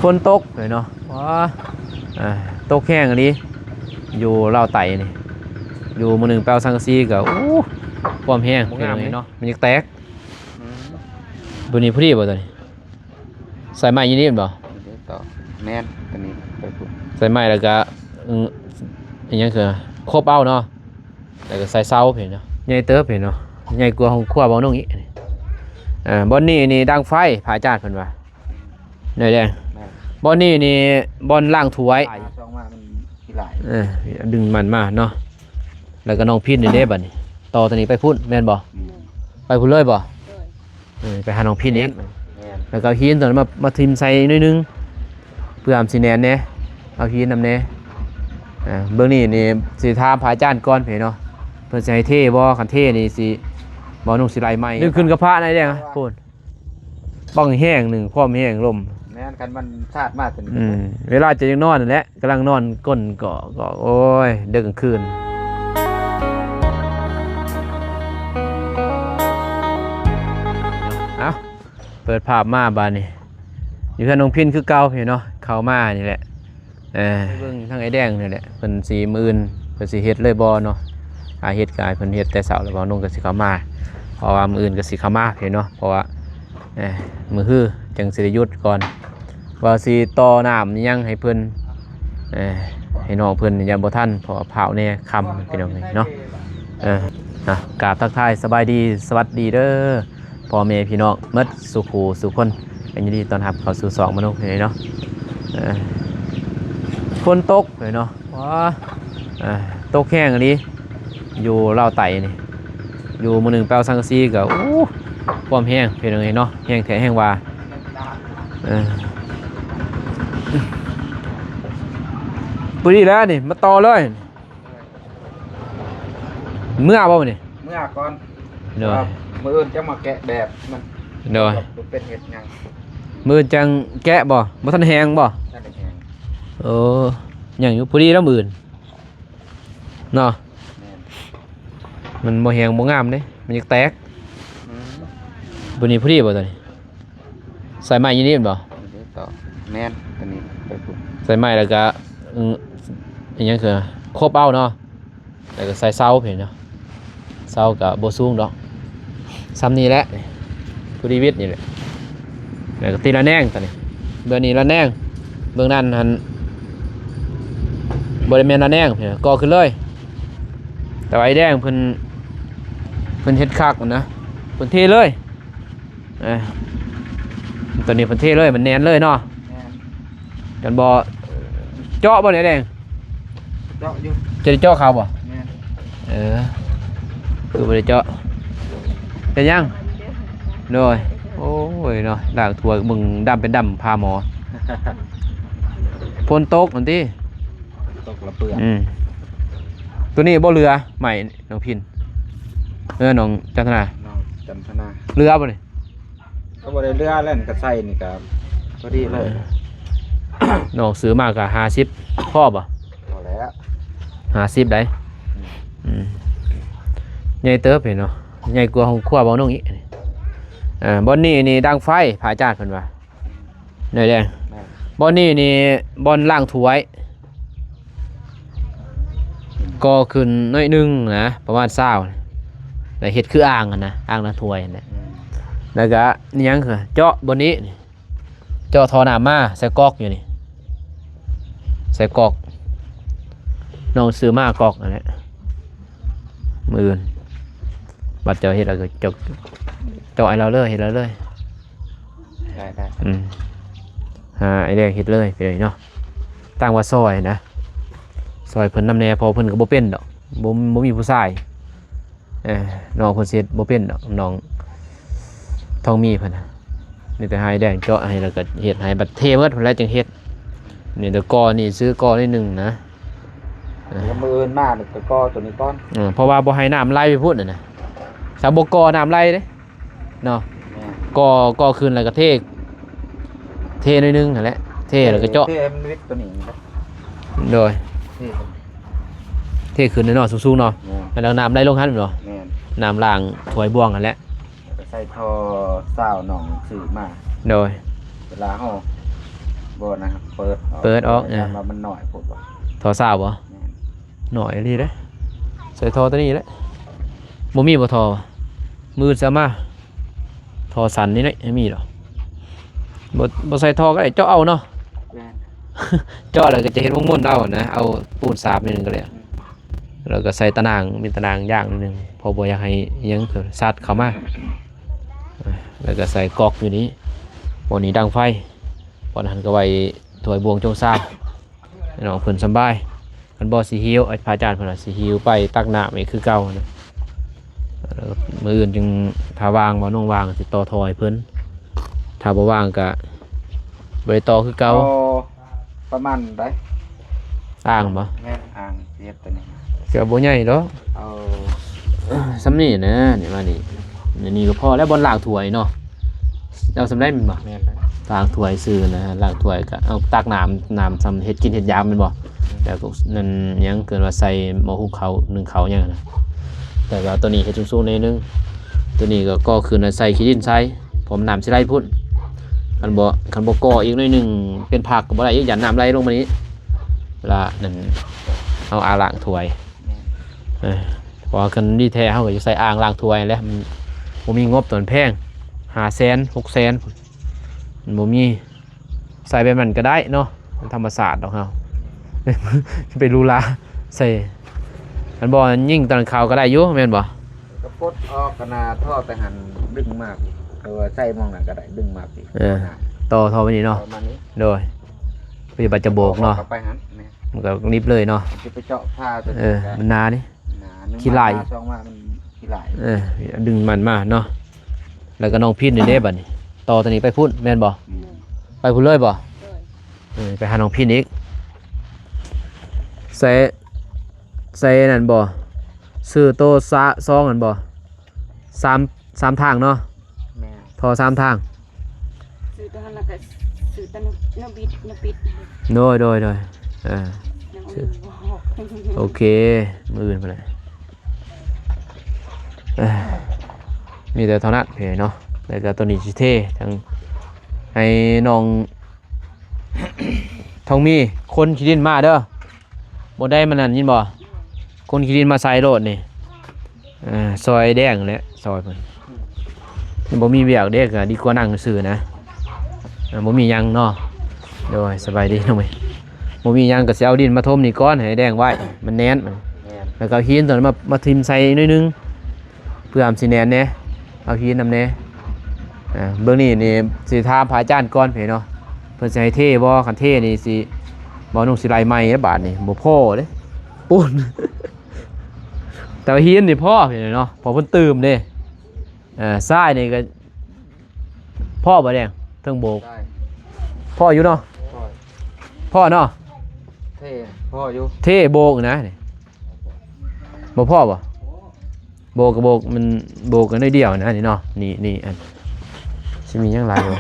ຝົນຕົກເລີຍເນາະ ວ້າ ເອີ ຕົກແຮງອີ່ຫຼີ ຢູ່ລາວໃຕ້ນີ້ ຢູ່ມື້ໜຶ່ງໄປເອົາສັງກະສີກໍ ໂອ້ ຄວາມແຮງ ບໍ່ງາມເລີຍເນາະ ມັນຢາກແຕກ. ອືມ ຕົວນີ້ພໍດີບໍ່ ຕົວນີ້? ໃສ່ໄມ້ຢູ່ນີ້ແມ່ນບໍ່? ຕໍ່ ແມ່ນ ຕົວນີ້ໄປພຸ້ນ ໃສ່ໄມ້ແລ້ວກໍ ອືມ ອີຫຍັງຄື ຄົບເອົາເນາະ ແລ້ວກໍໃສ່ເສົາເຫັນເນາະ ໃຫຍ່ເຕີບເຫັນເນາະ ໃຫຍ່ກວ່າຫ້ອງຄົວບ່ອນໜຶ່ງອີກ. ອ່າ ບ່ອນນີ້ນີ້ດັງໄຟ ພະອາຈານເພິ່ນວ່າ ໜ້ອຍແດງ ແມ່ນ ບ່ອນນີ້ນີ້ບ່ອນລ້າງຖ້ວຍ ສອງມາມັນຂີ້ຫຼາຍ ເອີ ດຶງມັນມາເນາະ ແລ້ວກໍນ້ອງພິນນີ້ເດ້ ບັດນີ້ຕໍ່ຕົວນີ້ໄປພຸ້ນແມ່ນບໍ່? ແມ່ນ ໄປພຸ້ນເລີຍບໍ່? ໂດຍ ເອີ ໄປຫານ້ອງພິນອີກ ແມ່ນ ແລ້ວກໍເອົາຫີນຕົວນັ້ນມາ ມາຖິ້ມໃສ່ໜ້ອຍໜຶ່ງ ເພື່ອມັນຊິແໜ້ນແດ່ ເອົາຫີນນຳແດ່. ອ່າ ເບື້ອງນີ້ນີ້ຊິຖາມພະອາຈານກ່ອນເພເນາະ ເພິ່ນຊິໃຫ້ເທບໍ່? ຄັນເທນີ້ຊິ ບ່າວນຸ່ງຊິໄລ່ໃໝ່ ດຶງຂຶ້ນກະພະໜ້ອຍແດງ ພຸ້ນ ບັງແຮງໜຶ່ງ ຄວາມແຮງລົມ ແມ່ນ ຄັນມັນສາດມາ ອືມ ເວລາຈະຢາກນອນນັ້ນແຫຼະ ກຳລັງນອນກົ້ນກໍ ກໍ ໂອ້ຍ ເດິກກາງຄືນ. ເອົ້າ ເປີດພາບມາບາດນີ້ ຢູ່ເຮືອນນ້ອງພິນຄືເກົ່າເນາະ ເຂົ້າມານີ້ແຫຼະ ເອີ ເບິ່ງທາງອ້າຍແດງນີ້ແຫຼະ ເພິ່ນຊິ ມື້ອື່ນເພິ່ນຊິເຮັດເລີຍບໍ່ເນາະ ຖ້າເຮັດກໍໃຫ້ເພິ່ນເຮັດແຕ່ເຊົ້າ ແລ້ວບ່າວນຸ່ງກໍຊິເຂົ້າມາ ເພາະວ່າມື້ອື່ນກໍຊິເຂົ້າມາເນາະ ເພາະວ່າ ເອີ ມື້ຮືຈັ່ງຊິໄດ້ຢຸດກ່ອນ ວ່າຊິຕໍ່ນ້ຳຫຍັງໃຫ້ເພິ່ນ ເອີ ໃຫ້ນ້ອງເພິ່ນ ຢ້ານບໍ່ທັນ ເພາະວ່າພ້າວແດ່ຄ່ຳ ພີ່ນ້ອງເອີຍເນາະ. ເອີ ອ່ະ ກາບທັກທາຍສະບາຍດີ ສະຫວັດດີເດີ ພໍ່ແມ່ພີ່ນ້ອງໝົດສູ່ຄູ່ສູ່ຄົນ ກໍຍິນດີຕ້ອນຮັບເຂົ້າສູ່ຊ່ອງມະນຸ່ງເນາະ. ເອີ ຝົນຕົກເລີຍເນາະ ວ້າ ເອີ ຕົກແຮງອີ່ຫຼີ ຢູ່ລາວໃຕ້ນີ້ ຢູ່ມື້ໜຶ່ງໄປເອົາສັງກະສີກໍ ໂອ້ ຄວາມແຮງ ເປັນຫຍັງເນາະ ແຮງແທ້ແຮງວ່າ ເອີ ພໍດີແລ້ວນີ້ ມາຕໍ່ເລີຍ ເມືອບໍ່ມື້ນີ້? ເມືອກ່ອນ ໂດຍ ວ່າມື້ອື່ນຈະມາແກະແບບມັນ ໂດຍ ວ່າເປັນເຮັດຫຍັງ ມື້ອື່ນຈັ່ງແກະບໍ່? ບໍ່ທັນແຮງບໍ່? ບໍ່ທັນໄດ້ແຮງ ໂອ້ ຍັງຢູ່ ພໍດີແລ້ວມື້ອື່ນເນາະ ແມ່ນ ມັນບໍ່ແຮງບໍ່ງາມເດ້ ມັນຢາກແຕກ. ອືມ ຕົວນີ້ພໍດີບໍ່ ຕົວນີ້? ໃສ່ໄມ້ຢູ່ນີ້ແມ່ນບໍ່? ຕໍ່ ແມ່ນ ຕົວນີ້ໄປພຸ້ນ ໃສ່ໄມ້ແລ້ວກໍ ອືມ ອີຫຍັງຄື ຄົບເອົາເນາະ ແລ້ວກໍໃສ່ເສົາເຫັນເນາະ ເສົາກໍບໍ່ສູງດອກ ຊ່ຳນີ້ແຫຼະ ພໍດີວິດນີ້ແຫຼະ ແລ້ວກໍຕິດລະແນງຕົວນີ້ ເບື້ອງນີ້ລະແນງ ເບື້ອງນັ້ນຫັ້ນບໍ່ໄດ້ແມ່ນລະແນງ ກໍຂຶ້ນເລີຍ ແຕ່ວ່າອ້າຍແດງເພິ່ນ ເພິ່ນເຮັດຄັກນະ ເພິ່ນເທເລີຍ. ເອີ ຕົວນີ້ເພິ່ນເທເລີຍ ມັນແໜ້ນເລີຍເນາະ ແມ່ນ ກັນບໍ່ ເຈາະບໍ່ນີ້ແດງ? ເຈາະຢູ່ ຈະໄດ້ເຈາະເຂົ້າບໍ່? ແມ່ນ ເອີ ຄືບໍ່ໄດ້ເຈາະ ເປັນຫຍັງ? ໂດຍ ໂອ້ຍເນາະ ລ້າງຖ້ວຍເບິ່ງດຳເປັນດຳພາໝໍ ຝົນຕົກຫັ້ນຕິ ຕົກລະເປື້ອນ ອືມ ຕົວນີ້ບໍ່ເຫຼືອໄມ້ ນ້ອງພິນ ເອີ ນ້ອງຈັນທະນາ ນ້ອງຈັນທະນາ ເຫຼືອບໍ່ນີ້? ກໍບໍ່ໄດ້ເຫຼືອແລ້ວ ກໍໃສ່ນີ້ກໍພໍດີເລີຍ ເອີ ນ້ອງຊື້ມາກໍຫ້າສິບ ພໍບໍ່? ພໍແລ້ວ ຫ້າສິບໄດ໋ ອືມ ອືມ ໃຫຍ່ເຕີບເຫັນເນາະ ໃຫຍ່ກວ່າຫ້ອງຄົວບ່ອນໜຶ່ງອີກ ອ່າ ບ່ອນນີ້ນີ້ດັງໄຟ ພະອາຈານເພິ່ນວ່າ ໜ້ອຍແດງ ແມ່ນ ບ່ອນນີ້ນີ້ບ່ອນລ້າງຖ້ວຍ ກໍຂຶ້ນໜ້ອຍໜຶ່ງນະ ປະມານຊາວ ແລ້ວເຮັດຄືອ່າງຫັ້ນນະ ອ່າງລ້າງຖ້ວຍຫັ້ນແຫຼະ ອືມ ແລ້ວກະອີຫຍັງ ເຈາະບ່ອນນີ້ ເຈາະທໍ່ນ້ຳມາໃສ່ກອກຢູ່ນີ້ ໃສ່ກອກ ນ້ອງຊື້ມາກອກຫັ້ນແຫຼະ ມື້ອື່ນບັດເຈົ້າເຮັດແລ້ວກໍເຈົ້າເຈາະໃຫ້ລາວເລີຍ ເຮັດລາວເລີຍ ໄດ້ ໄດ້ ອືມ ຫາອ້າຍແດງເຮັດເລີຍ ເປັນຫຍັງເນາະ ຕ່າງວ່າຊ່ອຍນະ ຊ່ອຍເພິ່ນນຳແດ່ ເພາະເພິ່ນກໍບໍ່ເປັນດອກ ບໍ່ ບໍ່ມີຜູ້ຊາຍ ເອີ ນ້ອງເພິ່ນຊິເຮັດບໍ່ເປັນດອກ ນ້ອງທອງມີເພິ່ນນະ ມີແຕ່ໃຫ້ແດງເຈາະໃຫ້ ແລ້ວກໍເຮັດໃຫ້ ບັດເທໝົດພຸ້ນແຫຼະຈຶ່ງເຮັດ ນີ້ແຕ່ກໍ່ນີ້ ຊື້ກໍ່ໜ້ອຍໜຶ່ງນະ ແລ້ວມື້ອື່ນມານີ້ກໍກໍ່ຕົວນີ້ກ່ອນ ເອີ ເພາະວ່າບໍ່ໃຫ້ນ້ຳໄຫຼໄປພຸ້ນນະ ຖ້າບໍ່ກໍ່ນ້ຳໄຫຼເດ້ ເນາະ ແມ່ນ ກໍ ກໍຂຶ້ນແລ້ວກໍເທ ເທໜ້ອຍໜຶ່ງຫັ້ນແຫຼະ ເທແລ້ວກໍເຈາະ ເທໃຫ້ມັນວິດຕົວນີ້ ໂດຍ ເທ ເທຂຶ້ນເນາະ ສູງໆເນາະ ແມ່ນ ແລ້ວນ້ຳໄຫຼລົງຫັ້ນເນາະ ແມ່ນ ນ້ຳລ້າງຖ້ວຍບ່ວງຫັ້ນແຫຼະ ແລ້ວກໍໃສ່ທໍ່ຊາວນ້ອງຊື້ມາ ໂດຍ ເວລາເຮົາ ບໍ່ນະ ເປີດອອກ ເປີດອອກ ເອີ ຢ້ານວ່າມັນໜ້ອຍໂພດວ່າ ທໍ່ຊາວບໍ່? ແມ່ນ ໜ້ອຍອີ່ຫຼີເດ້. ໃສ່ທໍ່ໂຕນີ້ແຫຼະ. ບໍ່ມີບໍ່ທໍ່? ມື້ອື່ນຊິເອົາມາ. ທໍ່ສັ້ນນີ້ແຫຼະ ມີດອກ. ບໍ່ ບໍ່ໃສ່ທໍ່ກໍໄດ້ ເຈາະເອົາເນາະ. ແມ່ນ ເຈາະແລ້ວກໍຈະເຮັດວົງມົນເອົານະ ເອົາປູນສາບໜ້ອຍໜຶ່ງກໍແລ້ວ. ແລ້ວກໍໃສ່ຕາໜ່າງ ມີຕາໜ່າງຢ່າງໜຶ່ງ ເພາະບໍ່ຢາກໃຫ້ຫຍັງສັດເຂົ້າມາ. ແລ້ວກໍໃສ່ກອກຢູ່ນີ້ ບ່ອນນີ້ດັງໄຟ ບ່ອນຫັ້ນກໍໄວ້ຖ້ວຍບ່ວງຈົງຊາ ໃຫ້ນ້ອງເພິ່ນສຳບາຍ. ຄັນບໍ່ຊິຫິວ ພະອາຈານເພິ່ນວ່າຊິຫິວໄປຕັກນ້ຳອີກຄືເກົ່ານະ. ມື້ອື່ນຈຶ່ງ ຖ້າວ່າງ ບໍ່ນ້ອງວ່າງ ຊິຕໍ່ຖ້ອຍເພິ່ນ ຖ້າບໍ່ວ່າງກໍບໍ່ໄດ້ຕໍ່ຄືເກົ່າ. ປະມານໃດ? ອ່າງບໍ່? ແມ່ນ ອ່າງສຽບຕົວນີ້ ກໍບໍ່ໃຫຍ່ດອກ. ເອົາ ສ່ຳນີ້ນະ ນີ້ມານີ້ ນີ້ກໍພໍແລ້ວ. ບ່ອນລ້າງຖ້ວຍເນາະ ເຈົ້າສ່ຳໃດແມ່ນບໍ່? ແມ່ນ ລ້າງຖ້ວຍຊື່ນະ ລ້າງຖ້ວຍກໍເອົາຕັກນ້ຳ ນ້ຳສ່ຳເຮັດກິນເຮັດຢາມແມ່ນບໍ່? ແລ້ວກໍນັ້ນຫຍັງ ເກີນວ່າໃສ່ໝໍ້ຫຸງເຂົ້າ ໜຶ້ງເຂົ້າຫຍັງນະ. ແຕ່ວ່າຕົວນີ້ເຮັດສູງໆໜ້ອຍໜຶ່ງ ຕົວນີ້ກໍກໍ່ຂຶ້ນໃສ່ຂີ້ດິນໃສ່ ເພາະນ້ຳຊິໄຫຼພຸ້ນ. ຄັນບໍ່ ຄັນບໍ່ກໍ່ອີກໜ້ອຍໜຶ່ງ ເປັນພັກກໍບໍ່ໄດ້ອີກ ຢ້ານນ້ຳໄຫຼລົງມານີ້ ລະນັ້ນ ເຮົາອາງລ້າງຖ້ວຍ. ເອີ ເພາະວ່າຄັນດີແທ້ເຮົາກໍຈະໃສ່ອ່າງລ້າງຖ້ວຍແຫຼະ. ມັນບໍ່ມີງົບ ຕົວແພງ ຫ້າແສນ ຫົກແສນ ມັນບໍ່ມີ. ໃສ່ແບບນັ້ນກໍໄດ້ເນາະ ມັນທຳມະຊາດດອກເຮົາ ໄປຫຼູຫຼາໃສ່. ຄັນບໍ່ຍິງຕອນເຂົ້າກໍໄດ້ຢູ່ ແມ່ນບໍ່? ກໍປົດອອກກັນນະ ທໍ່ແຕ່ຫັ້ນດຶງມາພີ້ ຫຼືວ່າໃສ່ໝ່ອງນັ້ນກໍໄດ້ ດຶງມາພີ້. ເອີ ຕໍ່ທໍ່ໄປນີ້ເນາະ ປະມານນີ້. ໂດຍ ປະຕິບັດຈະໂບກເນາະ ເຂົ້າໄປຫັ້ນ ແມ່ນ ມັນກໍລິບເລີຍເນາະ. ຊິໄປເຈາະຝາຕົວ ເອີ ນີ້ກໍ ມັນໜານີ້ ໜາ ໜຶ່ງ ຂີ້ຫຼາຍ ມາສອງມາ ມັນຂີ້ຫຼາຍ. ເອີ ດຶງມັນມາເນາະ. ແລ້ວກໍນ້ອງພິນນີ້ເດ້ ບັດນີ້ຕໍ່ຕົວນີ້ໄປພຸ້ນແມ່ນບໍ່? ອືມ ໄປພຸ້ນເລີຍບໍ່? ໂດຍ ເອີ ໄປຫານ້ອງພິນອີກ. ໃສ່ ໃສ່ນັ້ນບໍ່? ຊື້ໂຕຊະ ຊອງນັ້ນບໍ່? ສາມ ສາມທາງເນາະ. ແມ່ນ ທໍ່ສາມທາງ. ຊື້ຕົວຫັ້ນແລ້ວກໍຊື້ຕົວນະບິດ ນະບິດ. ໂດຍ ໂດຍ ໂດຍ ເອີ ໂອເຄ ມື້ອື່ນພຸ້ນແຫຼະ. ເອີ ມີແຕ່ເທົ່ານັ້ນເນາະ. ແລ້ວກໍຕົວນີ້ຊິເທທາງ ໃຫ້ນ້ອງທອງມີ ຂົນຂີ້ດິນມາເດີ. ບໍ່ໄດ້ມານັ້ນຍິນບໍ່? ຂົນຂີ້ດິນມາໃສ່ໂລດນີ້. ເອີ ຊ່ອຍແດງແຫຼະ ຊ່ອຍເພິ່ນ. ບໍ່ມີວຽກເດ້ ກໍດີກວ່ານັ່ງຊື່ນະ. ເອີ ບໍ່ມີຫຍັງເນາະ. ໂດຍ ສະບາຍດີນ້ອງເມ. ບໍ່ມີຫຍັງກໍຊິເອົາດິນມາຖົມນີ້ກ່ອນ ໃຫ້ແດງໄວ້ ມັນແໜ້ນ. ແມ່ນ ແລ້ວກໍເອົາຫີນຕົວນັ້ນມາ ມາຖິ້ມໃສ່ໜ້ອຍໜຶ່ງ ເພື່ອມັນຊິແໜ້ນແດ່ ເອົາຫີນນຳແດ່. ອ່າ ເບິ່ງນີ້ນີ້ ຊິຖາມພະອາຈານກ່ອນເພເນາະ ເພິ່ນຊິໃຫ້ເທບໍ່? ຄັນເທນີ້ຊິ ບໍ່ນຸ່ງຊິໄລ່ໃໝ່ເດ້ ບາດນີ້ບໍ່ພໍເດ້ ປູນ. ແຕ່ວ່າຫີນນີ້ພໍເພເນາະ ເພາະເພິ່ນຕື່ມເດ້. ເອີ ຊາຍນີ້ກໍພໍບໍ່ແດງ ເທິງໂບກ ພໍຢູ່ເນາະ ພໍ ພໍເນາະ ເທພໍຢູ່ ເທໂບກນະ. ບໍ່ພໍບໍ່? ໂບກກໍໂບກ ມັນໂບກກັນໜ້ອຍດຽວນະນີ້ເນາະ. ນີ້ ນີ້ ອັນ ຊິມີຫຍັງຫຼາຍຢູ່?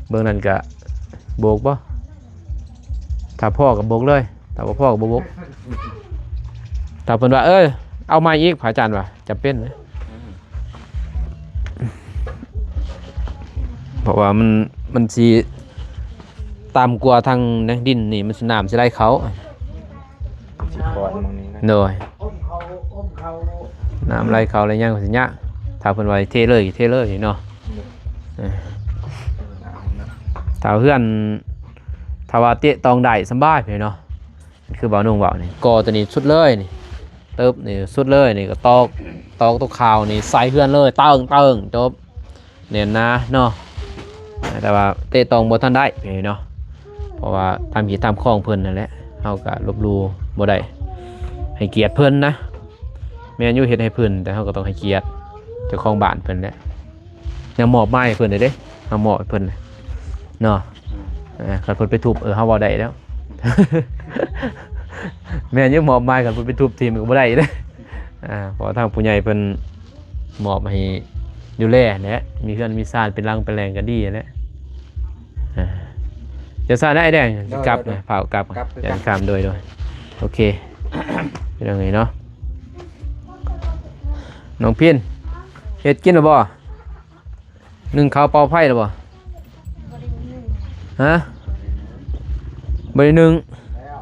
ເບິ່ງນັ້ນກະໂບກບໍ່? ຖ້າພໍກໍໂບກເລີຍ ຖ້າບໍ່ພໍກໍບໍ່ໂບກ. ຖ້າເພິ່ນວ່າ ເອີ ເອົາໃໝ່ອີກ ພະອາຈານວ່າຈຳເປັນນະ. ເພາະວ່າມັນ ມັນຊິຕ່ຳກວ່າທາງໃນດິນນີ້ ມັນຊິ ນ້ຳຊິໄຫຼເຂົ້າ. ຊິຄອນໝ່ອງນີ້ນະ ໂດຍ ອົມເຂົ້າ ອົມເຂົ້າ ນ້ຳໄຫຼເຂົ້າແລ້ວຍັງຊິຍາກ. ຖ້າເພິ່ນວ່າເທເລີຍ ເທເລີຍເນາະ. ເອີ ຖ້າເຮືອນ ຖ້າວ່າເຕະຕອງໄດ້ສະບາຍເນາະ. ຄືບ່າວນຸ່ງເວົ້ານີ້ ກໍຕົວນີ້ສຸດເລີຍນີ້ ເຕີບນີ້ສຸດເລີຍນີ້ ກໍຕອກ ຕອກຕົວຂາວນີ້ໃສ່ເຮືອນເລີຍ ເຕີງ ເຕີງ ຈົບ ແໜ້ນໜາເນາະ. ແຕ່ວ່າເຕະຕອງບໍ່ທັນໄດ້ເນາະ ເພາະວ່າຕາມຮີດຕາມຄອງເພິ່ນນັ້ນແຫຼະ ເຮົາກໍລົບຫຼູ່ບໍ່ໄດ້ ໃຫ້ກຽດເພິ່ນນະ. ແມ່ນຢູ່ ເຮັດໃຫ້ເພິ່ນ ແຕ່ເຮົາກໍຕ້ອງໃຫ້ກຽດເຈົ້າຂອງບ້ານເພິ່ນແຫຼະ. ຍັງມອບໝາຍໃຫ້ເພິ່ນເດ້ ເຮົາມອບໃຫ້ເພິ່ນເນາະ. ອືມ ເອີ ຄັນເພິ່ນໄປທຸບ ເອີ ເຮົາເວົ້າໄດ້ແລ້ວ. ແມ່ນຢູ່ ມອບໝາຍ ຄັນເພິ່ນໄປທຸບຖິ້ມກໍບໍ່ໄດ້ເດ້. ອ່າ ເພາະວ່າທາງຜູ້ໃຫຍ່ເພິ່ນມອບໃຫ້ດູແລແຫຼະ ມີເຮືອນມີຊານເປັນຫຼັງເປັນແຫຼ່ງກໍດີແຫຼະ. ອ່າ ຈະຊານໄດ້ແດງ ໂດຍ ຊິກັບ ໂດຍ ນະ ພາກັບ ກັບຄືກັນ ຢ່າຂ້າມ ໂດຍ ໂດຍ ໂອເຄ ເປັນຈັ່ງນີ້ເນາະ. ນ້ອງພິນ ເຮັດກິນແລ້ວບໍ່? ໜຶ້ງເຂົ້າເປົ່າໄຟແລ້ວບໍ່? ບໍ່ໄດ້ໜຶ້ງ ຮະ? ບໍ່ໄດ້ໜຶ້ງ ແລ້ວ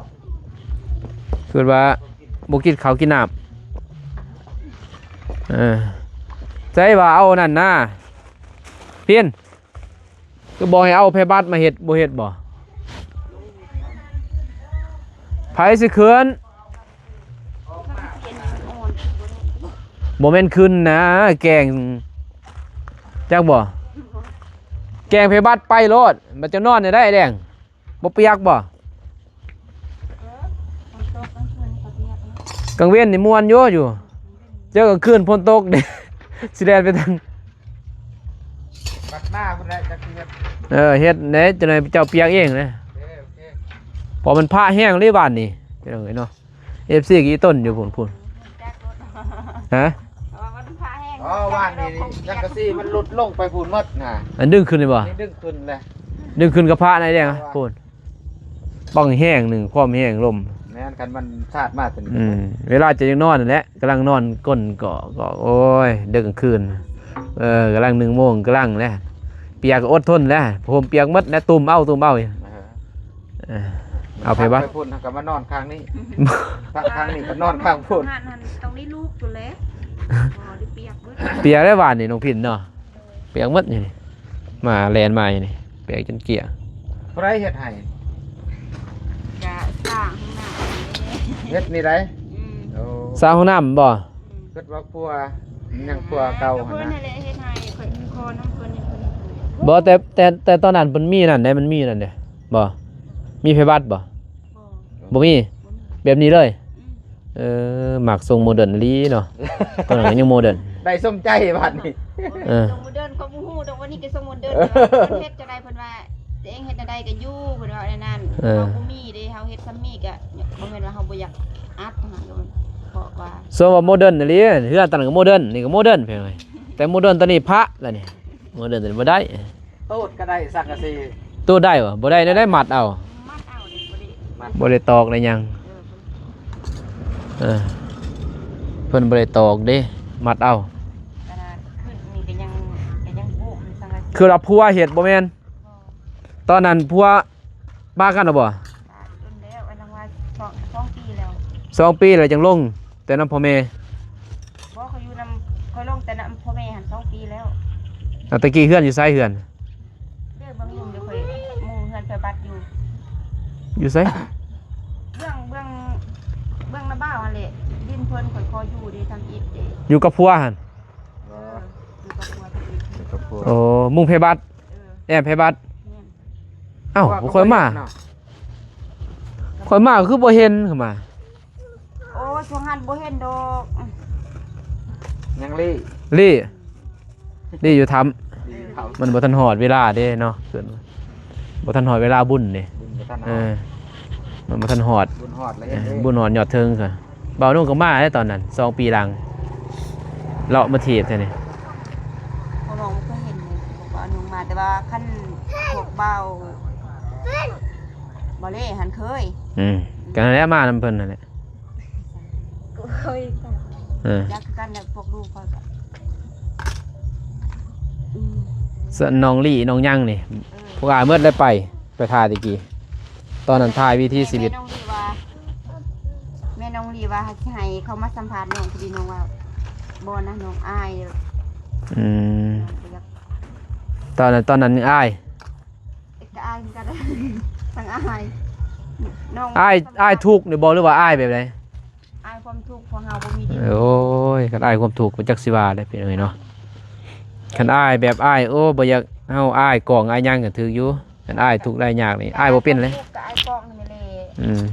ຄິດວ່າບໍ່ກິນເຂົ້າກິນນ້ຳ. ເອີ ໃຈວ່າເອົານັ້ນນາ ພິນ ຄືບອກໃຫ້ເອົາແຜ່ບັດມາເຮັດ ບໍ່ເຮັດບໍ່? ໃຜຊິຂຶ້ນ? ບໍ່ແມ່ນຂຶ້ນນາ ແກງ ຈັກບໍ່? ແກງແຜ່ບັດໄປໂລດ ມັນຈະນອນໄດ້ແດງ. ບໍ່ປຽກບໍ່? ເອີ ຝົນຕົກກາງຄືນກໍປຽກເນາະ ກາງເວັນນີ້ມ່ວນຢູ່ ຢູ່ ເຈີກາງຄືນຝົນຕົກເດ້ ຊິແລ່ນໄປທາງ ບັດໜ້າພຸ້ນແຫຼະ ຈັກຊິເຮັດ ເອີ ເຮັດແດ່ ຈັ່ງໃດເຈົ້າປຽກເອງເດ້. ໂອເຄ ໂອເຄ ເພາະມັນພະແຮງເລີຍບ້ານນີ້ ພີ່ນ້ອງເອີຍເນາະ. ເອັຟຊີ ກະອີ່ຕົນຢູ່ພຸ້ນ ພຸ້ນ ຮະ? ອໍ ບ້ານນີ້ ສັງກະສີມັນຫຼຸດລົງໄປພຸ້ນໝົດນະ ອັນດຶງຂຶ້ນນີ້ບໍ່? ນີ້ດຶງຂຶ້ນແຫຼະ ດຶງຂຶ້ນກະພະໃນແດງ ເພາະວ່າພຸ້ນ ບັງແຮງໜຶ່ງ ຄວາມແຮງລົມ ແມ່ນ ຄັນມັນສາດມາຕົວນີ້ ອືມ ເວລາຈະຢາກນອນນັ້ນແຫຼະ ກຳລັງນອນກົ້ນກໍ ກໍ ໂອ້ຍ ເດິກກາງຄືນ ເອີ ກຳລັງໜຶ່ງໂມງ ກຳລັງແຫຼະ ປຽກກໍອົດທົນແຫຼະ ຜ້າຫົ່ມປຽກໝົດແຫຼະ ຕຸ້ມເອົາ ຕຸ້ມເອົາ ເອີ ເອີ ເອົາໄປວັດ ໄປພຸ້ນ ເຮົາກໍມານອນຂ້າງນີ້ ຂ້າງນີ້ກໍນອນຂ້າງພຸ້ນ ຕ້ອງໄດ້ລູບພຸ້ນແຫຼະ ບໍ່ໄດ້ປຽກເບິດ ປຽກແລ້ວວານນີ້ນ້ອງພິນເນາະ ປຽກໝົດຢູ່ນີ້ ມາແລ່ນມາຢູ່ນີ້ ປຽກຈົນເກ້ຍ ຜູ້ໃດເຮັດໃຫ້? ກະສ້າງຫ້ອງນ້ຳ ເຮັດນີ້ໃດ? ອືມ ໂອ້ ສ້າງຫ້ອງນ້ຳບໍ່? ອືມ ຄິດວ່າຄົວ ຍັງຄົວເກົ່າຫັ້ນນະ ເພິ່ນຫັ້ນແຫຼະເຮັດໃຫ້ ຂ້ອຍຂໍນຳເພິ່ນ ເພິ່ນ ບໍ່ ແຕ່ ແຕ່ ແຕ່ຕອນນັ້ນເພິ່ນມີນັ້ນເດ້ ມັນມີນັ້ນເດ້ ບໍ່? ມີໄຟບັດບໍ່? ບໍ່ ບໍ່ມີ ບໍ່ມີ ແບບນີ້ເລີຍ ອືມ ເອີ ມັກຊົງໂມເດີນອີ່ຫຼີເນາະ ຕອນນັ້ນກໍຍັງໂມເດີນ ໄດ້ສົມໃຈບາດນີ້ ເອີ ຊົງໂມເດີນ ກໍບໍ່ຮູ້ດອກວ່ານີ້ກໍຊົງໂມເດີນ ແຕ່ວ່າເພິ່ນເຮັດຈັ່ງໃດ ເພິ່ນວ່າຕົວເອງເຮັດແນວໃດກໍຢູ່ ເພິ່ນວ່າແນວນັ້ນ ເອີ ເຮົາບໍ່ມີເດ້ ເຮົາເຮັດຊ່ຳນີ້ກໍບໍ່ແມ່ນວ່າເຮົາບໍ່ຢາກອັດຫັ້ນນະ ກໍເພາະວ່າ ສົມວ່າໂມເດີນອີ່ຫຼີ ເຮືອນຕອນນັ້ນກໍໂມເດີນ ນີ້ກໍໂມເດີນ ແຕ່ໂມເດີນຕອນນີ້ພະລະນີ້ ໂມເດີນຕອນນີ້ບໍ່ໄດ້. ຕູດກໍໄດ້ສັງກະສີ ຕູດໄດ້ບໍ່? ບໍ່ໄດ້ ໄດ້ມັດເອົາ ມັດເອົາເດ້ ບໍ່ໄດ້ ມັດ ບໍ່ໄດ້ຕອກໄດ້ຫຍັງ ເອີ ເອີ ເພິ່ນບໍ່ໄດ້ຕອກເດ້ ມັດເອົາ ຂະໜາດຂຶ້ນນີ້ກໍຍັງ ກໍຍັງບຸ້ມສັງກະສີ ຄືວ່າຜົວເຮັດບໍ່ແມ່ນ? ບໍ່ ຕອນນັ້ນຜົວປະກັນແລ້ວບໍ່? ປະດົນແລ້ວ ອັນນັ້ນວ່າສອງ ສອງປີແລ້ວ ສອງປີແລ້ວຈັ່ງລົງ ແຕ່ນຳພໍ່ແມ່ ບໍ່ ຂ້ອຍຢູ່ນຳ ຂ້ອຍລົງແຕ່ນຳພໍ່ແມ່ຫັ້ນສອງປີແລ້ວ ອາ ຕະກີ້ເຮືອນຢູ່ໃສເຮືອນ? ເດ້ ເບື້ອງລຸ່ມເດ້ ຂ້ອຍມຸງເຮືອນໄຟບັດຢູ່ ຢູ່ໃສ? ເບື້ອງ ເບື້ອງ ເບື້ອງນາບ່າວຫັ້ນແຫຼະ ດິນເພິ່ນ ຂ້ອຍຂໍຢູ່ເດ້ ທຳອິດເດ້ ຢູ່ກັບຜົວຫັ້ນ ເອີ ຢູ່ກັບຜົວ ຢູ່ກັບຜົວ ໂອ້ ມຸງໄຟບັດ ເອີ ແອ້ມໄຟບັດ ແມ່ນ ອ້າວ ຂ້ອຍມາ ຂ້ອຍມາຄືບໍ່ເຫັນ ຂ້ອຍມາ ໂອ້ ຊ່ວງຫັ້ນບໍ່ເຫັນດອກ ຍັງລີ້ ລີ້ ລີ້ຢູ່ຖ້ຳ ລີ້ຢູ່ຖ້ຳ ມັນບໍ່ທັນຮອດເວລາເດ້ເນາະ ເພິ່ນບໍ່ທັນຮອດເວລາບຸນເດ້ ບຸນບໍ່ທັນຮອດ ເອີ ມັນບໍ່ທັນຮອດ ບຸນຮອດແລ້ວເຮັດເດ້ ເອີ ບຸນຮອດຍອດເທິງ ບ່າວນຸ່ງກໍມາແລ້ວຕອນນັ້ນ ສອງປີຫຼັງ ເລາະມາທີບແທ້ນີ້ ພວກນ້ອງບໍ່ເຄີຍເຫັນເລີຍ ພວກບ່າວນຸ່ງມາ ແຕ່ວ່າຄັນພວກບ່າວ ບໍ່ເລຫັ້ນເຄີຍ ອືມ ກໍນັ້ນແຫຼະ ມານຳເພິ່ນຫັ້ນແຫຼະ ເຄີຍ ເອີ ຢາກຄືກັນແຫຼະ ພວກລູກຂ້ອຍກໍ ອືມ ສ່ວນນ້ອງລີ້ ນ້ອງຍັງນີ້ ເອີ ພວກອ້າຍໝົດແລ້ວໄປ ໄປຖ່າຍແຕ່ກີ້ ຕອນນັ້ນຖ່າຍວິຖີຊີວິດ ແມ່ນ້ອງລີ້ວ່າ ແມ່ນ້ອງລີ້ວ່າຊິໃຫ້ເຂົາມາສຳພາດນ້ອງ ພໍດີນ້ອງວ່າ ບໍ່ນະ ນ້ອງອາຍ ອືມ ນ້ອງບໍ່ຢາກ ຕອນນັ້ນ ຕອນນັ້ນຍັງອາຍ ກໍອາຍຄືກັນ ທັງອາຍ ນ້ອງ ອາຍ ອາຍທຸກນີ້ບໍ່ ຫຼືວ່າອາຍແບບໃດ? ອາຍຄວາມທຸກ ເພາະເຮົາບໍ່ມີດິນ ໂອ້ຍ ຄັນອາຍຄວາມທຸກ ບໍ່ຈັກຊິວ່າແລ້ວ ພີ່ນ້ອງເອີຍເນາະ ຄັນອາຍແບບອາຍ ໂອ້ ບໍ່ຢາກ ເຮົາອາຍກ້ອງອາຍຫຍັງກໍຖືກຢູ່ ຄັນອາຍທຸກອາຍຍາກນີ້ ອາຍບໍ່ເປັນເລີຍ ກໍອາຍກ້ອງນີ້ແຫຼະ ອືມ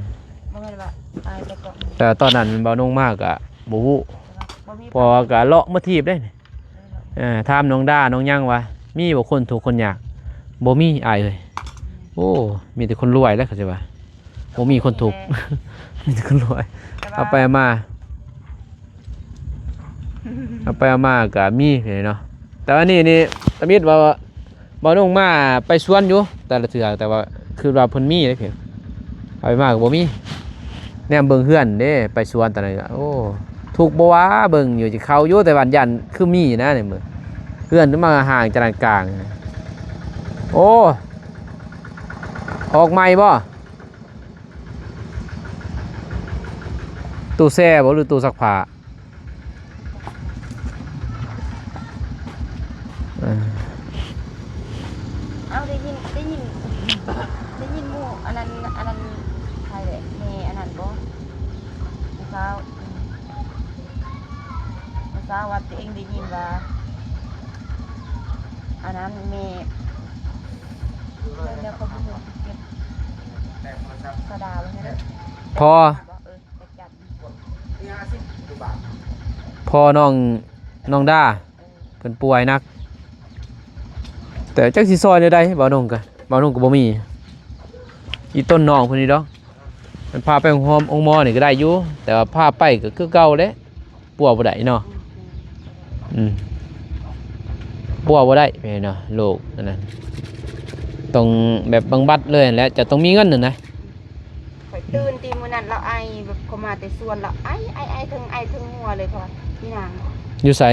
ບໍ່ແມ່ນວ່າອາຍແຕ່ກ້ອງ ແຕ່ຕອນນັ້ນບ່າວນຸ່ງມາກໍບໍ່ຮູ້ ບໍ່ມີ ເພາະວ່າກໍເລາະມາທີບເດ້ ເອີ ຖາມນ້ອງດາ ນ້ອງຍັງວ່າ ມີບໍ່ຄົນທຸກຄົນຍາກ? ບໍ່ມີອ້າຍເອີຍ ໂອ້ ມີແຕ່ຄົນລວຍແຫຼະ ເຂົາຊິວ່າ ບໍ່ມີຄົນທຸກ ມີແຕ່ຄົນລວຍ ເອົາໄປເອົາມາ ເອົາໄປເອົາມາກໍມີເນາະ ແຕ່ວ່ານີ້ນີ້ ຕາມິດວ່າ ບ່າວນຸ່ງມາໄປສວນຢູ່ແຕ່ລະເທື່ອ ແຕ່ວ່າຄືວ່າເພິ່ນມີເດ້ ເອົາໄປມາກໍບໍ່ມີ ແນມເບິ່ງເຮືອນເດ້ ໄປສວນຕອນນັ້ນກໍ ໂອ້ ທຸກບໍ່ຫວາ ເບິ່ງຢູ່ ຊິເຂົ້າຢູ່ ແຕ່ວ່າຢ້ານຄືມີນະ ໃນເມືອງ ເຮືອນມັນມາຫ່າງຈາກກາງ ໂອ້ ອອກໃໝ່ບໍ່? ຕູ້ແຊ່ບໍ່ ຫຼືຕູ້ຊັກຜ້າ? ເອີ ເອົາ ໄດ້ຍິນ ໄດ້ຍິນ ໄດ້ຍິນໝູ່ອັນນັ້ນ ອັນນັ້ນ ໃຜແຫຼະ ແມ່ອັນນັ້ນບໍ່? ຜູ້ສາວ ຜູ້ສາວວ່າຕົວເອງໄດ້ຍິນວ່າ ອັນນັ້ນແມ່ ແລ້ວເຂົາບໍ່ຮູ້ເຈັບ ສະດາວ່າຊັ້ນ ພໍ ເອີ ຈັກຈັນ ພໍນ້ອງ ນ້ອງດາ ເອີ ເພິ່ນປ່ວຍໜັກ ແຕ່ຈັກຊິຊ່ອຍແນວໃດ ບ່າວນົງກະ ບ່າວນົງກະບໍ່ມີ ອີ່ຕົນນ້ອງເພິ່ນນີ້ດອກ ມັນພາໄປໂຮງ ໂຮງໝໍນີ້ກະໄດ້ຢູ່ ແຕ່ວ່າພາໄປກະຄືເກົ່າແຫຼະ ປົວບໍ່ໄດ້ເນາະ ອືມ ອືມ ປົວບໍ່ໄດ້ແມ່ນເນາະ ໂລກອັນນັ້ນ ຕ້ອງແບບບຳບັດເລີຍຫັ້ນແຫຼະ ຈະຕ້ອງມີເງິນຫັ້ນນະ. ຂ້ອຍຕື່ນຕິມື້ນັ້ນລາວໄອ ແບບເຂົາມາແຕ່ສວນ ລາວໄອ ໄອ ໄອ ເທິງໄອເທິງຫົວເລີຍ ເພາະວ່າມີນາງ ຢູ່ໃສ?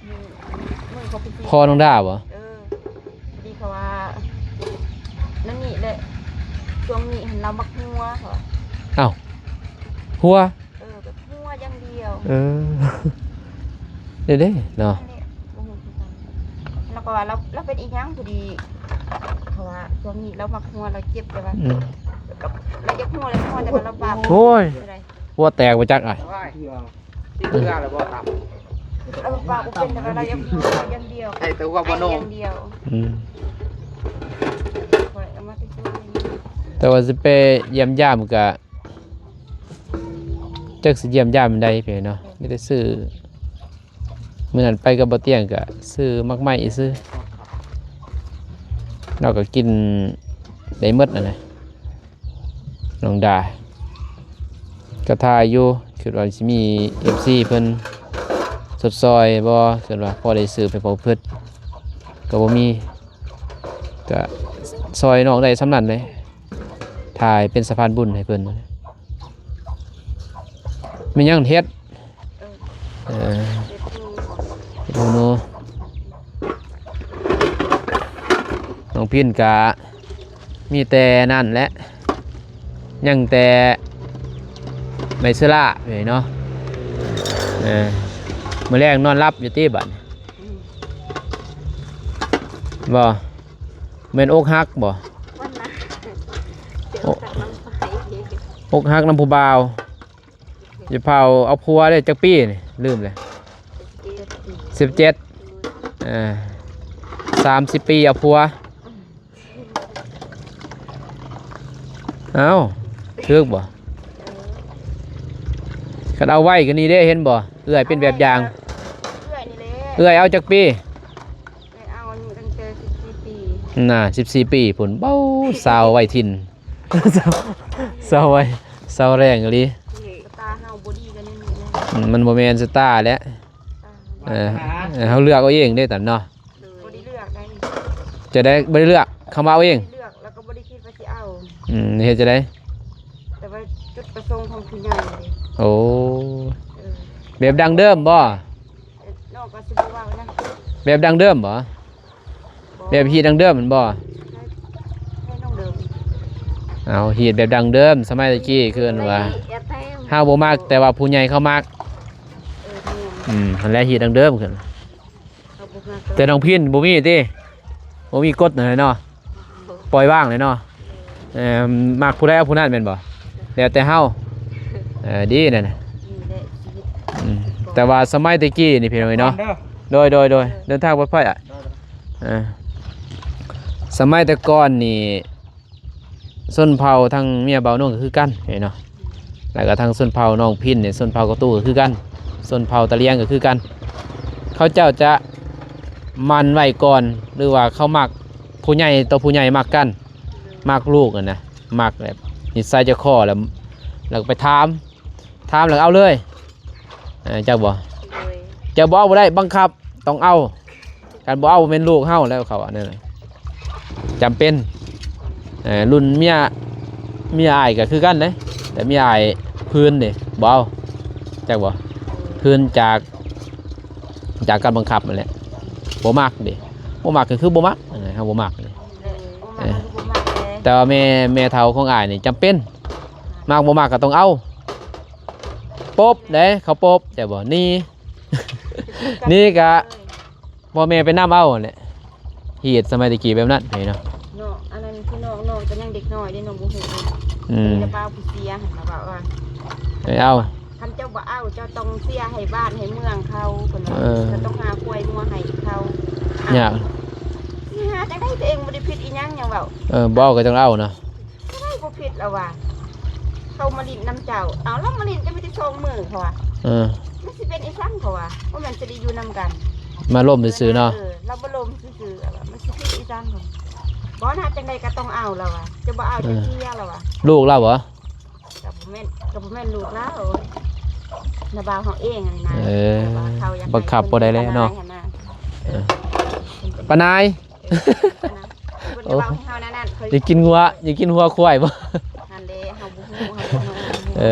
ຢູ່ ມື້ເຂົາໄປ ພໍ່ນ້ອງດາບໍ່? ເອີ ພໍດີເຂົາວ່າ ນັ້ນນີ້ແຫຼະ ຊ່ວງນີ້ຫັ້ນລາວມັກຫົວ ເຂົາວ່າ ອ້າວ ຫົວ? ເອີ ແບບຫົວຢ່າງດຽວ ເອີ ເດ້ໆ ເນາະ ອັນນີ້ບໍ່ຮູ້ຄືກັນ ລາວກະວ່າລາວ ລາວເປັນອີ່ຫຍັງ ພໍດີ ເພາະວ່າຊ່ວງນີ້ລາວມັກຫົວ ລາວເຈັບ ແຕ່ວ່າ ອືມ ລາວຢາກຫົວ ລາວຫົວ ແຕ່ວ່າລາວປາກ ໂອ້ຍ ຫົວແຕກບໍ່ຈັກອ້າຍ ຊິເຫຼືອແລ້ວບໍ່ຕັບ ລາວປາກບໍ່ເປັນ ແຕ່ວ່າລາວຢາກຫົວຢ່າງດຽວ ໃຫ້ແຕ່ຫົວບໍ່ໂນ ຢ່າງດຽວ ອືມ ຂ້ອຍເອົາມາແຕ່ຊ່ວງນີ້ ແຕ່ວ່າຊິໄປຢ້ຽມຢາມກະ ຈັກຊິຢ້ຽມຢາມໃດເພເນາະ ມີແຕ່ຊື້ ມື້ນັ້ນໄປກັບບ່າວຕຽງກະຊື້ໝາກໄມ້ຊື່ ລາວກະກິນໄດ້ໝົດຫັ້ນນະ ນ້ອງດາ ກະຖ່າຍຢູ່ ຄິດວ່າຊິມີເອັຟຊີເພິ່ນຊົດຊ່ອຍບໍ່ ເພິ່ນວ່າພໍໄດ້ຊື້ໄປເຜົາຟຶດ ກະບໍ່ມີ ກະຊ່ອຍນ້ອງໄດ້ສ່ຳນັ້ນແຫຼະ ຖ່າຍເປັນສະພານບຸນໃຫ້ເພິ່ນ ແມ່ນຫຍັງເຮັດ? ເອີ ເຮັດຫູ ເຮັດຫູໜູ ນ້ອງພິນກະມີແຕ່ນັ້ນແຫຼະ ຍັງແຕ່ໃບເຊື້ອລາເລີຍເນາະ ເອີ ມື້ແລງນອນຫຼັບຢູ່ຕິບາດນີ້ ອືມ ບໍ່ ແມ່ນອົກຫັກບໍ່? ອົກຫັກນຳຜູ້ບ່າວ ຢ່າພາວເອົາຜົວເດ້ ຈັກປີນີ້ ລືມແລ້ວ ສິບເຈັດ ເອີ ສາມສິບປີເອົາຜົວ ເອົ້າ ຖືກບໍ່? ຄັນເອົາໄວກວ່ານີ້ເດ້ ເຫັນບໍ່? ເອື້ອຍເປັນແບບຢ່າງ ເອື້ອຍນີ້ແຫຼະ ເອື້ອຍເອົາຈັກປີ? ເອື້ອຍເອົາອາຍຸຕັ້ງແຕ່ສິບສີ່ປີ ນ່າ ສິບສີ່ປີພຸ້ນ ເບົາ ສາວໄວຖິ່ນ ສາວ ສາວໄວ ສາວແຮງອີ່ຫຼີ ຊະຕາເຮົາບໍ່ດີກັນແນວນີ້ແຫຼະ ອືມ ມັນບໍ່ແມ່ນຊະຕາແຫຼະ ເອີ ເຮົາເລືອກເອົາເອງເດ້ຕາມເນາະ ບໍ່ໄດ້ເລືອກໃດ ຈະໄດ້ບໍ່ໄດ້ເລືອກ ເຂົາມາເອົາເອງ ບໍ່ໄດ້ເລືອກ ແລ້ວກໍບໍ່ໄດ້ຄິດວ່າຊິເອົາ ອືມ ເຮັດຈັ່ງໃດ? ແຕ່ວ່າຈຸດປະສົງຂອງຜູ້ໃຫຍ່ເດ້ ໂອ້ ເອີ ແບບດັ້ງເດີມບໍ່? ເອີ ນ້ອງກໍຊິບໍ່ເວົ້ານະ ແບບດັ້ງເດີມບໍ່? ບໍ່ ແບບຮີດດັ້ງເດີມແມ່ນບໍ່? ໃຫ້ ໃຫ້ນ້ອງເດີມ ເອົາ ຮີດແບບດັ້ງເດີມ ສະໄໝຕະກີ້ ຄືວ່າ ເຮົາບໍ່ມັກ ແຕ່ວ່າຜູ້ໃຫຍ່ເຂົາມັກ ເອີ ແມ່ນ ອືມ ຫັ້ນແຫຼະ ຮີດດັ້ງເດີມຂຶ້ນ ເຮົາບໍ່ມັກ ແຕ່ນ້ອງພິນບໍ່ມີຕິ? ບໍ່ມີກົດຫັ້ນເນາະ ບໍ່ ປ່ອຍວ່າງເລີຍເນາະ ເອີ ມັກຜູ້ໃດເອົາຜູ້ນັ້ນແມ່ນບໍ່? ແລ້ວແຕ່ເຮົາ ເອີ ດີນັ້ນນະ ນີ້ແຫຼະຊີວິດ ອືມ ແຕ່ວ່າສະໄໝແຕ່ກີ້ນີ້ພີ່ນ້ອງເອີຍເນາະ ເດີ ໂດຍ ໂດຍ ໂດຍ ເດີນທາງປອດໄພ ເອີ ສະໄໝແຕ່ກ່ອນນີ້ ຊົນເຜົ່າທາງເມຍບ່າວນົງກະຄືກັນເນາະ ແລ້ວກະທາງຊົນເຜົ່ານ້ອງພິນນີ້ ຊົນເຜົ່າກະຕູກະຄືກັນ ຊົນເຜົ່າຕະຫຼຽງກະຄືກັນ ເຂົາເຈົ້າຈະໝັ້ນໄວ້ກ່ອນ ຫຼືວ່າເຂົາມັກ ຜູ້ໃຫຍ່ຕໍ່ຜູ້ໃຫຍ່ມັກກັນ ມັກລູກຫັ້ນນະ ມັກແບບນິໄສໃຈຄໍ ແລ້ວ ແລ້ວກະໄປຖາມ ຖາມແລ້ວເອົາເລີຍ ເອີ ຈັກບໍ່? ໂດຍ ຈະບໍ່ເອົາບໍ່ໄດ້ ບັງຄັບ ຕ້ອງເອົາ ຄັນບໍ່ເອົາແມ່ນລູກເຮົາແລ້ວ ເຂົາວ່າແນວນັ້ນ ຈຳເປັນ ເອີ ລຸ້ນເມຍ ເມຍອ້າຍກະຄືກັນເດ້ ແຕ່ເມຍອ້າຍຜືນເດ້ ບໍ່ເອົາ ຈັກບໍ່? ຜືນຈາກ ຈາກການບັງຄັບຫັ້ນແຫຼະ ບໍ່ມັກເດ້ ບໍ່ມັກກະຄືບໍ່ມັກ ເຮົາບໍ່ມັກເດ້ ເອີ ແຕ່ວ່າແມ່ ແມ່ເຖົ້າຂອງອ້າຍນີ້ຈຳເປັນ ມັກບໍ່ມັກກະຕ້ອງເອົາ. ປົບເດ້ ເຂົາປົບ ແຕ່ບໍ່ໜີ ໜີກະ ພໍ່ແມ່ໄປນຳເອົາຫັ້ນແຫຼະ ຮີດສະໄໝແຕ່ກີ້ແບບນັ້ນເນາະ ເນາະ ອັນນັ້ນຄືນ້ອງ ນ້ອງກໍຍັງເດັກນ້ອຍເດ້ ນ້ອງບໍ່ຮູ້ ອືມ ມີແຕ່ບ່າວຜູ້ເສຍຫັ້ນນະ ເວົ້າວ່າ ໄປເອົາ ຄັນເຈົ້າບໍ່ເອົາ ເຈົ້າຕ້ອງເສຍໃຫ້ບ້ານໃຫ້ເມືອງເຂົາ ເພິ່ນວ່າ ເອີ ເຈົ້າຕ້ອງຫາຄວາຍງົວໃຫ້ເຂົາ ຍາກ ຊິຫາຈັ່ງໃດ ຕົວເອງບໍ່ໄດ້ຜິດອີ່ຫຍັງ ຍັງເວົ້າ ເອີ ບໍ່ເອົາກໍຕ້ອງເອົາເນາະ ບໍ່ໄດ້ ບໍ່ຜິດລະວ່າ ເຂົາມາຫຼິ້ນນຳເຈົ້າ ເອົາ ລາວມາຫຼິ້ນກໍມີແຕ່ສອງມື້ ເຂົາວ່າ ເອີ ມັນຊິເປັນອີ່ສັງ ເຂົາວ່າ ບໍ່ແມ່ນຈະໄດ້ຢູ່ນຳກັນ ມາລົມຊື່ໆເນາະ ເອີ ລາວມາລົມຊື່ໆ ລາວວ່າ ມັນຊິຜິດອີ່ສັງ ເຂົາ ບໍ່ນະ ຈັ່ງໃດກໍຕ້ອງເອົາ ລາວວ່າ ຈະບໍ່ເອົາ ເອີ ຈະເສຍ ລາວວ່າ ລູກລາວບໍ? ກໍບໍ່ແມ່ນ ກໍບໍ່ແມ່ນລູກລາວ ນ້າບ່າວເຮົາເອງຫັ້ນນະ ເອີ ແຕ່ວ່າເຂົາຢາກໃຫ້ ບັງຄັບບໍ່ໄດ້ແລ້ວເນາະ ເອີ ເອີ ປ້ານາຍ ເອີ ເພິ່ນກໍເວົ້າໃຫ້ເຮົາແນວນັ້ນ ເຂົາ ຢາກກິນຫົວ ຢາກກິນຫົວຄວາຍບໍ? ຫັ້ນເດ້ ເຮົາບໍ່ຮູ້ ເຮົາບໍ່ຮູ້ ເອີ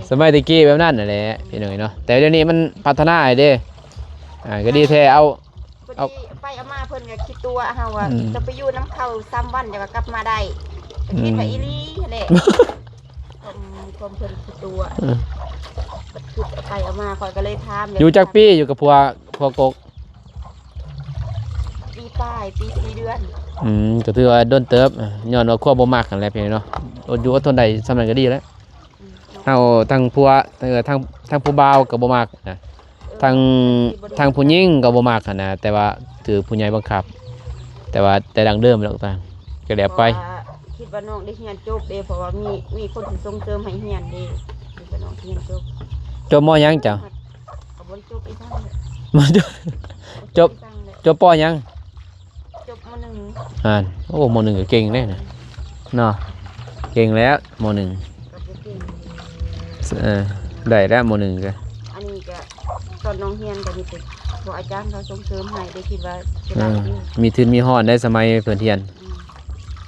ສະໄໝແຕ່ກີ້ແບບນັ້ນຫັ້ນແຫຼະ ພີ່ນ້ອງເນາະ ແຕ່ດຽວນີ້ມັນພັດທະນາແລ້ວເດ້ ອ່າ ກໍດີແທ້ ເອົາ ພໍດີໄປເອົາມາເພິ່ນກໍຂີ້ຕົວະເຮົາວ່າ ອືມ ຈະໄປຢູ່ນຳເຂົາສາມວັນ ແລ້ວກໍກັບມາໄດ້ ກໍຄິດວ່າ ອືມ ອີ່ຫຼີຫັ້ນແຫຼະ ຄວາມ ຄວາມເພິ່ນຂີ້ຕົວະ ເອີ ກໍຄິດເອົາໄປເອົາມາ ຂ້ອຍກໍເລີຍຖາມ ຢູ່ຈັກປີ ຢູ່ກັບຜົວ ຜົວກົກ? ປີປາຍ ປີສີ່ເດືອນ ອືມ ກໍຖືວ່າດົນເຕີບ ຍ້ອນວ່າຄວາມບໍ່ມັກຫັ້ນແຫຼະ ພີ່ນ້ອງເນາະ ອົດຢູ່ອົດທົນໄດ້ສ່ຳນັ້ນກໍດີແລ້ວ. ເຮົາທັງຜົວ ເອີ ທັງ ທັງຜູ້ບ່າວກໍບໍ່ມັກນະ ເອີ ທັງ ທັງຜູ້ຍິງກໍບໍ່ມັກຫັ້ນນະ ແຕ່ວ່າຖືກຜູ້ໃຫຍ່ບັງຄັບ ແຕ່ວ່າແຕ່ດັ້ງເດີມແລ້ວກໍຕາມ ກໍແລ້ວໄປ ເພາະວ່າຄິດວ່ານ້ອງໄດ້ຮຽນຈົບເດ້ ເພາະວ່າມີ ມີຄົນຊິສົ່ງເສີມໃຫ້ຮຽນເດ້ ຄິດວ່ານ້ອງຮຽນຈົບ ຈົບ ມໍ ຫຍັງເຈົ້າ? ກໍບໍ່ໄດ້ຈົບອີ່ຫຍັງ ຈົບ ຈົບ ປ ຫຍັງ? ຈົບ ມໍໜຶ່ງ ຫັ້ນ ໂອ້ ມໍໜຶ່ງກໍເກັ່ງເດ້ນະ ເນາະ ເກັ່ງແລ້ວ ມໍໜຶ່ງ ກໍບໍ່ເກັ່ງ ເອີ ໄດ້ແລ້ວ ມໍໜຶ່ງກໍ ອັນນີ້ກໍຕອນນ້ອງຮຽນກໍມີແຕ່ຄູອາຈານເຂົາສົ່ງເສີມໃຫ້ ໄດ້ຄິດວ່າ ເອີ ມີທຶນມີຮອດໄດ້ສະໄໝເພິ່ນຮຽນ ອືມ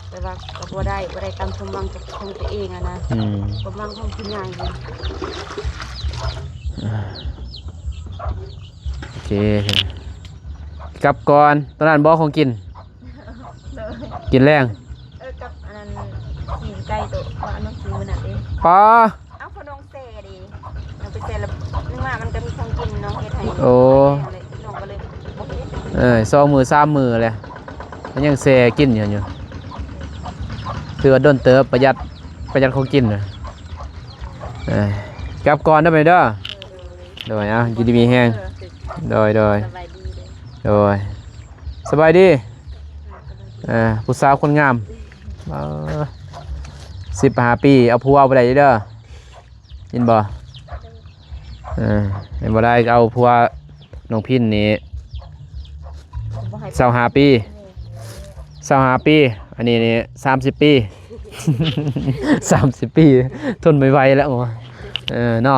ແຕ່ວ່າກໍບໍ່ໄດ້ ບໍ່ໄດ້ຕາມຄວາມຫວັງຂອງຕົວເອງຫັ້ນນະ ອືມ ຄວາມຫວັງຂອງຜູ້ໃຫຍ່ ໂອເຄ ກັບກ່ອນ ຕອນນັ້ນບໍ່ຂອງກິນ ໂດຍ ກິນແລງ ເອີ ກັບອັນນັ້ນ ຊີ້ນໄກ່ໂຕ ເພາະວ່ານ້ອງຊື້ມື້ນັ້ນເດ້ ປາ ເອົາຂະໜົມແຊ່ເດ້ ເອົາໄປແຊ່ແລ້ວ ມື້ມາມັນກໍມີຂອງກິນ ນ້ອງເຮັດໃຫ້ ໂອ້ ນ້ອງກໍເລີຍບໍ່ເຮັດ ເອີ ສອງມື້ສາມມື້ແລ້ວ ມັນຍັງແຊ່ກິນຢູ່ ຖືວ່າດົນເຕີບ ປະຢັດ ປະຢັດຂອງກິນນະ ເອີ ກັບກ່ອນເດີແມ່ເດີ ໂດຍ ເອົາ ຢູ່ດີມີແຮງ ໂດຍ ໂດຍ ສະບາຍດີເດີ ໂດຍ ສະບາຍດີ ເອີ ຜູ້ສາວຄົນງາມ ເອີ ສິບຫ້າປີ ເອົາຜົວບໍ່ໄດ້ເດີ ຍິນບໍ່ ເອີ ເຫັນບໍ່ ໄດ້ເອົາຜົວນ້ອງພິນນີ້ ຊາວຫ້າປີ ຊາວຫ້າປີ ອັນນີ້ນີ້ສາມສິບປີ ສາມສິບປີ ທົນບໍ່ໄຫວແລ້ວ ເອີ ເນາະ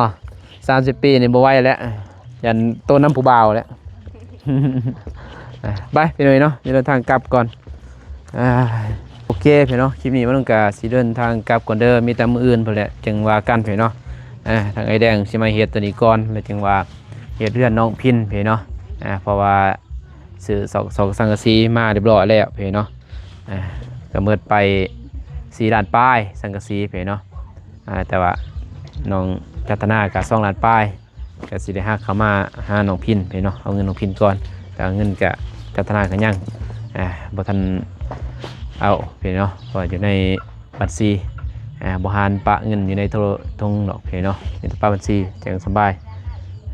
ສາມສິບປີນີ້ບໍ່ໄຫວແລ້ວ ຢ້ານໂຕນຳຜູ້ບ່າວແລ້ວ ໄປ ພີ່ນ້ອງເນາະ ເດີນທາງກັບກ່ອນ ອ່າ ໂອເຄ ພີ່ນ້ອງເນາະ ຄລິບນີ້ມາລຸງກະຊິເດີນທາງກັບກ່ອນເດີ ມີແຕ່ມື້ອື່ນພຸ້ນແຫຼະ ຈຶ່ງວ່າກັນ ພີ່ນ້ອງເນາະ ອ່າ ທາງອ້າຍແດງຊິມາເຮັດຕົວນີ້ກ່ອນ ແລ້ວຈຶ່ງວ່າເຮັດເຮືອນນ້ອງພິນ ພີ່ນ້ອງເນາະ ອ່າ ເພາະວ່າຊື້ຊອກ ຊອກສັງກະສີມາຮຽບຮ້ອຍແລ້ວ ພີ່ນ້ອງເນາະ ອ່າ ກໍໝົດໄປສີ່ລ້ານປາຍ ສັງກະສີ ພີ່ນ້ອງເນາະ ອ່າ ແຕ່ວ່ານ້ອງຈັດທະນາກໍສອງລ້ານປາຍ ກໍຊິໄດ້ຫາເຂົ້າມາຫານ້ອງພິນເນາະ ເອົາເງິນນ້ອງພິນກ່ອນ ແຕ່ວ່າເງິນກະຈັດທະນາກໍຍັງ ອ່າ ບໍ່ທັນເອົາເນາະ ເພາະວ່າຢູ່ໃນບັນຊີ ອ່າ ບໍ່ຫານປະເງິນຢູ່ໃນໂທ ຖົງດອກເນາະ ມີແຕ່ປະບັນຊີຈັ່ງສະບາຍ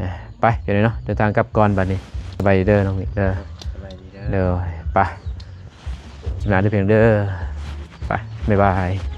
ອ່າ ໄປ ພີ່ນ້ອງເນາະ ເດີນທາງກັບກ່ອນບັດນີ້ ສະບາຍດີເດີນ້ອງມິກເດີ ສະບາຍດີເດີ ໂດຍ ໄປ ມາເດີເພງເດີ ໄປ ບາຍບາຍ.